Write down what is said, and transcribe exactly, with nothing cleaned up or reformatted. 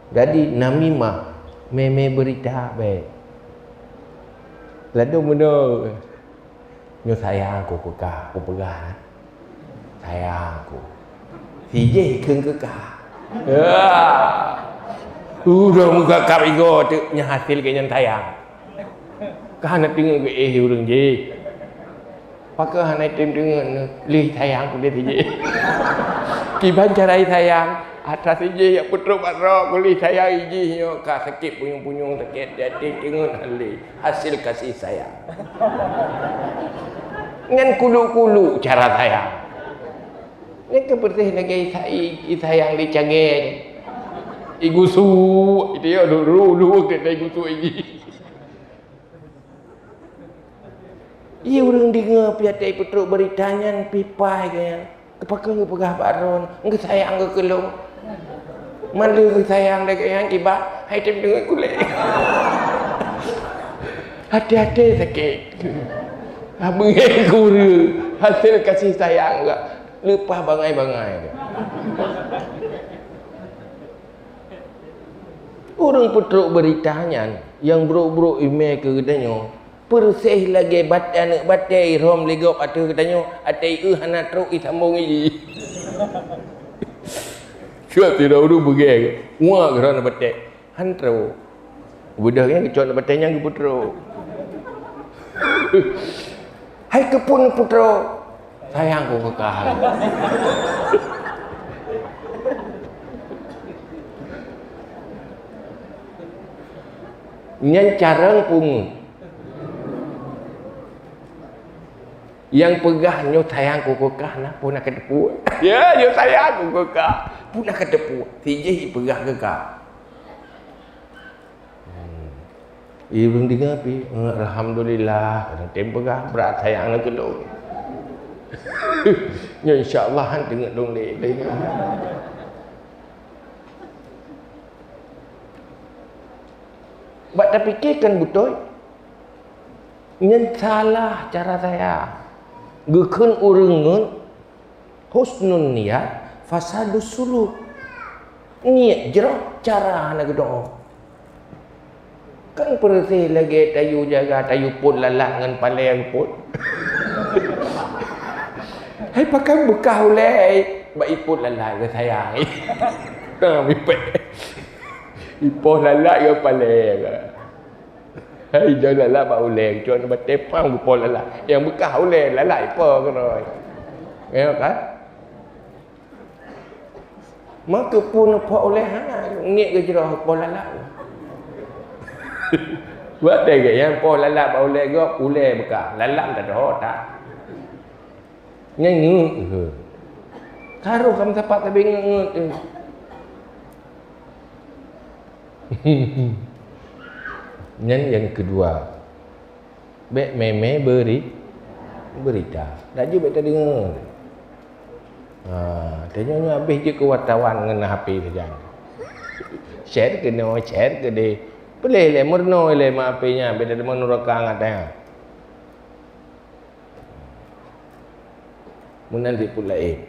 Jadi namimah, mé-mé beurita bék. Ladôm meunoe. Nyoe sayang ku keu kah, ku peugah. Sayang ku. Sijih kheun keu kah. Ya. Udah muka kap igo teuk nyan hasil keu nyan sayang. Kah na teungoh geu éh ureuëng jih. Pakon hana tem teungoh lé sayang ku lé sijih. Kiban cara sayang, atra sijih yak peutrok bak rok ku lé sayang ijih nyoe ka sakét punyueng-punyueng sakét jadi teungoh lé. Hasil kasih sayang. Nyan kulu-kulu cara sayang. Nyan keu beureuséh lagée sayang di cagée. Igusu, itu ya dulu dulu kita igusu ini. Iya ureuëng deungoe piatai peutrok beurita nyan pipai gaya. Keupakon geupeugah bak droen, geusayang geukeulong. Mandum geusayang lagée nyang kiban, hai tem deungon kulét. Hati-hati sakét. Beungéh kureueng, hasil kasih sayang gak leupah bangai-bangai gak. Ureuëng peutrok beurita nyan nyang brok-brok imé keu geutanyoe, Peureséh lagée bat-, aneuëk batée irhom lé gob ateueh geutanyoe, até ieu hana trok isambong iji. Cuak sidroe ureuëng beugée, uak geurhom batée, han trok. Beudôh nyan geucok batée nyan geupeutrok. Hai keupeue neupeutrok? Sayang ku keu kah. Nyan carông pungeut. Nyang peugah nyoe sayang ku keu kah na, peue na kateupeue. Ya, nyoe sayang ku keu kah. Peue na kateupeue. Sijih ipeugah keu kah. Hmm. Ibu deungoe pi, "Eh, alhamdulillah, tem peugah brat sayang na keu lôn." Nyoe insya Allah han teungoh lôn lé, lé. Bak tapike kan beutôi. Nyan salah cara saya. Geukheun ureuëng ngon husnul niat, fasadus suluk. Niet jroh cara hana geudoe. Kan peureséh lagée tayue jaga, tayue pot lalat ngon palée geupot. Hai pakon beukah ulée bak ipot lalat geuh sayang. Ka mipée. Ipoh lalat ngon palée geuh. Hai, jangan lalat bak ulée, kecuali batée pang geupoh lalat. Nyang beukah ulée, lalat ipoh keudroe. Ya kan? Maka pun neupok ulée hana, ngiek geuh jroh poh lalat. Buat deh geuh, nyang poh lalat bak ulée gob, ulée beukah. Lalat tak ada otak. Nyan ngeut ke? Karoh kamoe sapat sabe ngeut-ngeut tu. Nyan nyang keudua. Bék mé-mé beuri-, beurita. Laju bék tadeungoe. Ha, tanyoe nyoe habéh jeuet keu wartawan ngon H P sajan. Share keunoe, share keudeh. Peuleh lé meurunoe lé ma H P nyan, bék tadeungoe nuraka ngat nyan. Meunan siput laén.